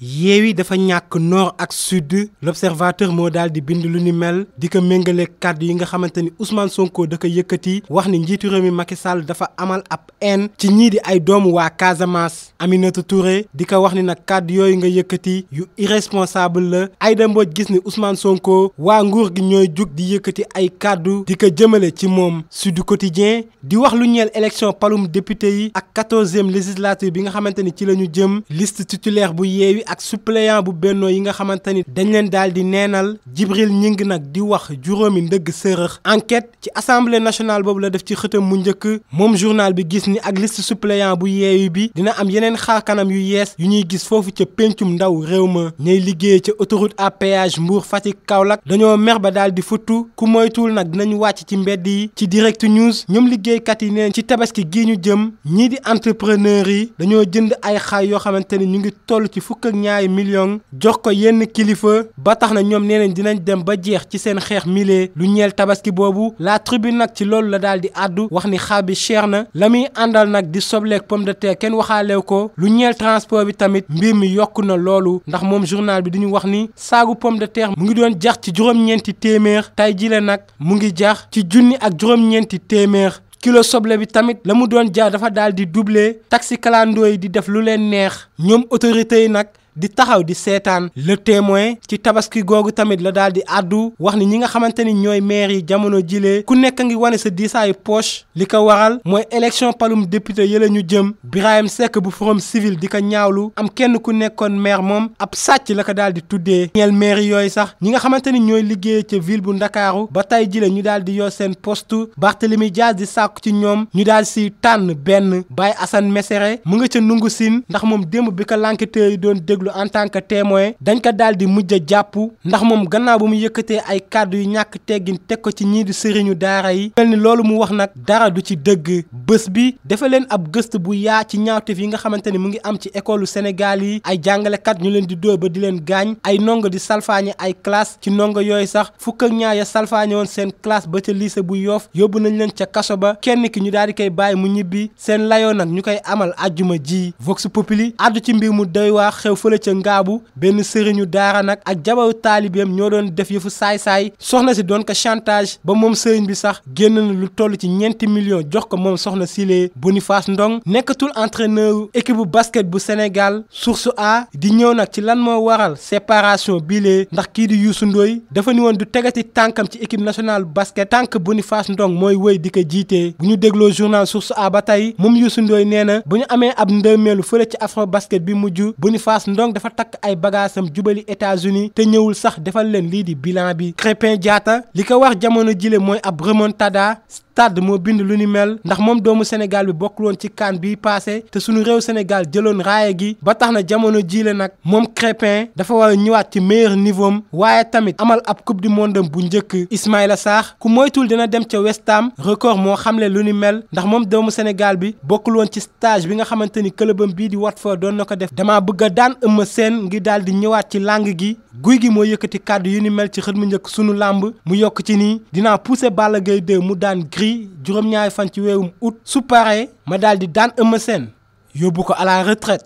Yewwi dafa ñàkk nord ak sud l'observateur moo daal di bind lu ni mel di ko méngale kàddu yi nga xamante ni Ousmane Sonko da ko yëkkati wax ni njiitu réew mi Macky Sall dafa amal ab haine ci ñii di ay doomu waa Casamance. Aminata Touré di ko wax ni nag kàddu yooyu nga yëkkati yu irresponsable la. Aïda Mbodj gis ni Ousmane Sonko waa nguur gi ñooy jug di yëkkati ay kàddu di ko jëmale ci moom. Sud Quotidien di wax lu ñeel élection palum député yi ak 14e législature bi nga xamante ni ci la ñu jëm liste titulaire bu Yewwi ak suppléant bu Benno yi nga xamante ni dañ leen daal di neenal. Djibril Gningue nag di wax juróomi ndëgg sërëx. Enquête ci assemblée nationale boobu la def ci xëtam mu njëkk moom journal bi gis ni ak liste suppléant bu Yewwi bi dina am yeneen xaar kanam yu yees yu ñuy gis foofu ca pencum ndaw réew ma. ñay liggéey ca autoroute à péage Mbour Fatick Kaolack dañoo mer ba daal di futtu ku moytuwul nag dinañ wàcc ci mbedd yi. ci direct news ñoom liggéeykat yi neen ci tabaski gii ñu jëm ñii di entrepreneur yi dañoo jënd ay xar yoo xamante ni ñu ngi toll ci fukk ak ñaari millions jox ko yenn kilifa ba tax na ñoom nee nañ dinañ dem ba jeex ci seen xeex mile lu ñeel tabaski boobu. La Tribune nag ci loolu la daal di àddu wax ni xar bi cher na la muy àndal nag di sobleeg pomme de terre kenn waxaalew ko. lu ñeel transport bi tamit mbir mi yokku na loolu ndax moom journal bi di ñu wax ni saagu pomme de terre mu ngi doon jax ci juróom-ñeenti téeméer tey jile nag mu ngi jax ci junni ak juróom-ñeenti téeméer. kilo soble bi tamit la mu doon jaar dafa daal di doubler taxi kalandoo yi di def lu leen neex ñoom autorités yi nag di taxaw di seetaan. Le Témoin ci tabaski googu tamit la daal di àddu wax ni ñi nga xamante ni ñooy maire yi jamono jilee ku nekk ngi wane sa diisaayu poche li ko waral mooy élection palum député yële ñu jëm. Birahim Seck bu Forum Civil di ko ñaawlu am kenn ku nekkoon maire moom ab sàcc la ko daal di tuddee. ñeel maire yooyu sax ñi nga xamante ni ñooy liggéey ca ville bu Ndakaaru ba tey jile ñu daal di yor seen poste Barthélémy Dias di sàkku ci ñoom ñu daal si tànn benn. Baye Assane Mesere mu nga ca nungu siin ndax moom démb bi ko l'enquêteur yi doon déglu en tant que témoin dañ ko daal di mujj a jàpp ndax moom gannaaw ba mu yëkkatee ay kàddu yu ñàkk teggin teg ko ci ñii di sëriñu daara yi mel ni loolu mu wax nag dara du ci dëgg. Bés bi dafa leen ab gëstu bu yaa ci ñaawteef yi nga xamante ni mu ngi am ci école Sénégal yi ay jàngalekat ñu leen di dóor ba di leen gaañ ay ndongo di salfaañe ay classe ci ndongo yooyu sax fukk ak ñaar ya salfaañe woon seen classe ba ca lycée bu Yoff yóbbu nañ leen ca kaso ba kenn ki ñu daal di koy bàyyi mu ñibbi seen layoo nag ñu koy amal àjjuma ji. Vox Populi àddu ci mbir mu doy waa xew fële ca Ngaabu benn sëriñu daara nag ak jabaru taalibeem ñoo doon def yëfu saay-saay soxna si doon ko chantage ba moom sëriñ bi sax génn na lu toll ci ñeenti millions jox ko moom soxna Sile. Boniface Ndong nekkatul entraîneur équipe bu basket bu Sénégal. Source A di ñëw nag ci lan moo waral séparation bilee ndax kii di Youssou Ndoye dafa ni woon du tegati tànkam ci équipe nationale basket tànk Boniface Ndong mooy wëy di ko jiitee. bu ñu dégloo journal Source A ba tey moom Youssou Ndoye nee na bu ñu amee ab ndërmeelu fële ci afro basket bi mujj Boniface Ndong dafa takk ay bagaasam jubali États-Unis te ñëwul sax defal leen lii di bilan bi. Crépin Diatta li ko wax jamono jile mooy ab remontada. Stade moo bind lu ni mel ndax moom doomu Sénégal bi bokkul woon ci CAN bii passé te sunu réew Sénégal jëloon raaya gi ba tax na jamono jile nag moom Crépin dafa war a ñëwaat ci meilleur niveau am waaye tamit amal ab coupe du monde bu njëkk. Ismaïla Sarr ku moytul dina dem ca West Ham record moo xamle lu ni mel ndax moom doomu Sénégal bi bokkul woon ci stage bi nga xamante ni clubam bii di Watford doon na ko def dama bëgg a daan Eumeu Sène ngir daal di ñëwaat ci langue gi. Guy gi moo yëkkati kàddu yu ni mel ci xët mu njëkk sunu làmb mu yokk ci nii dinaa pousser Balla Gaye 2 mu daan Gris juróom-ñaari fan ci weerum août su paree ma daal di daan Eumeu Sène yóbbu ko à la retraite.